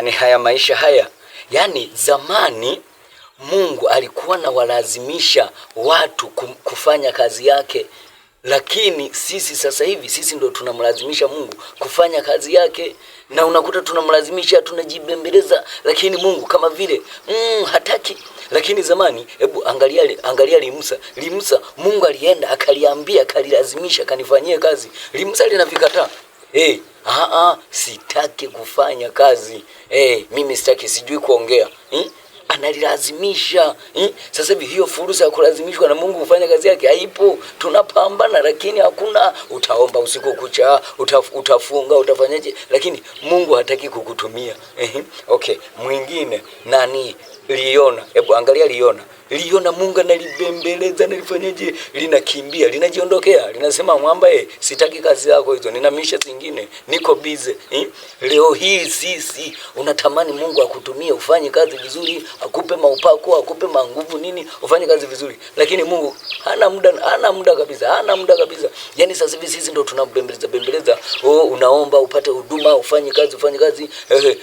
Yaani haya maisha haya, yaani zamani Mungu alikuwa anawalazimisha watu kufanya kazi yake, lakini sisi sasa hivi sisi ndo tunamlazimisha Mungu kufanya kazi yake, na unakuta tunamlazimisha, tunajibembeleza, lakini Mungu kama vile hataki. Lakini zamani, hebu angalia, angalia Limsa. Limsa Mungu alienda akaliambia, akalilazimisha, kanifanyie kazi. Limsa linavikataa. Hey, sitaki kufanya kazi. Hey, mimi sitaki, sijui kuongea. Analilazimisha. Sasa hivi hiyo fursa ya kulazimishwa na Mungu kufanya kazi yake haipo. Tunapambana lakini hakuna. Utaomba usiku kucha, utafunga, utafanyaje, lakini Mungu hataki kukutumia. Okay, mwingine nani? Liona. Hebu angalia Liona. Liona Mungu analibembeleza, analifanyaje? Linakimbia, linajiondokea, linasema mwamba, sitaki kazi yako hizo, nina misha zingine, niko busy. Leo hii sisi unatamani Mungu akutumie ufanye kazi vizuri, akupe maupako, akupe manguvu nini, ufanye kazi vizuri. Lakini Mungu hana muda, hana muda kabisa, hana muda kabisa. Yaani sasa hivi sisi ndio tunabembeleza bembeleza. Oh, unaomba upate huduma, ufanye kazi, ufanye kazi.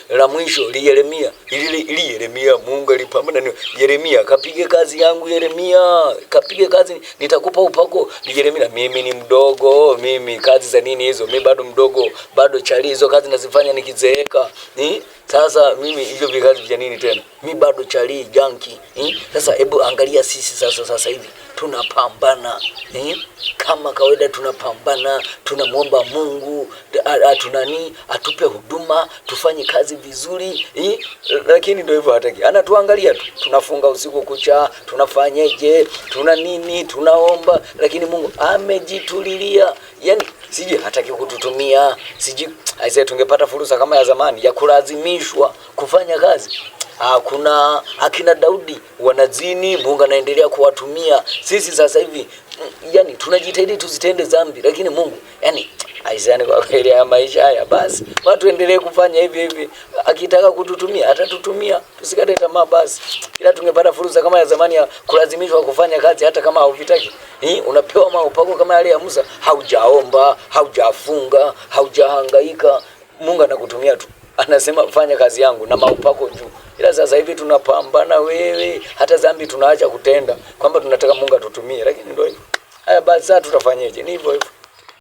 La mwisho li Yeremia, ili Yeremia Mungu alipambana ni Yeremia, kapige kazi yangu Yeremia, kapige kazi, nitakupa upako. Ni Yeremia, mimi ni mdogo, mimi kazi za nini hizo? Mimi bado mdogo, bado chali, hizo kazi nazifanya nikizeeka. Ni sasa mimi hivyo vikazi vya nini tena? Mimi bado chali janki. Sasa hebu angalia sisi sasa hivi tunapambana, kama kawaida tunapambana, tunamwomba Mungu tunani atupe huduma, tufanye kazi vizuri, lakini ndio hivyo, hataki. Anatuangalia tu, tunafunga usiku kucha, tunafanyeje, tuna nini, tunaomba, lakini Mungu amejitulilia. Yani siji hataki kututumia, siji aisee, tungepata fursa kama ya zamani ya kulazimishwa kufanya kazi. Kuna akina Daudi wanazini, Mungu anaendelea kuwatumia. Sisi sasa hivi yani tunajitahidi tusitende dhambi, lakini Mungu yani aisee, kwa kweli haya maisha haya, basi watu endelee kufanya hivi hivi, akitaka kututumia atatutumia, tusikate tamaa basi. Ila tungepata fursa kama ya zamani ya kulazimishwa kufanya kazi hata kama hauvitaki. Unapewa maupako kama yale ya Musa, haujaomba, haujafunga, haujahangaika, Mungu anakutumia tu, anasema fanya kazi yangu na maupako juu. Ila sasa hivi tunapambana, wewe, hata dhambi tunaacha kutenda, kwamba tunataka Mungu atutumie, lakini ndio hivyo. Haya basi, sasa tutafanyeje? Ni hivyo hivyo.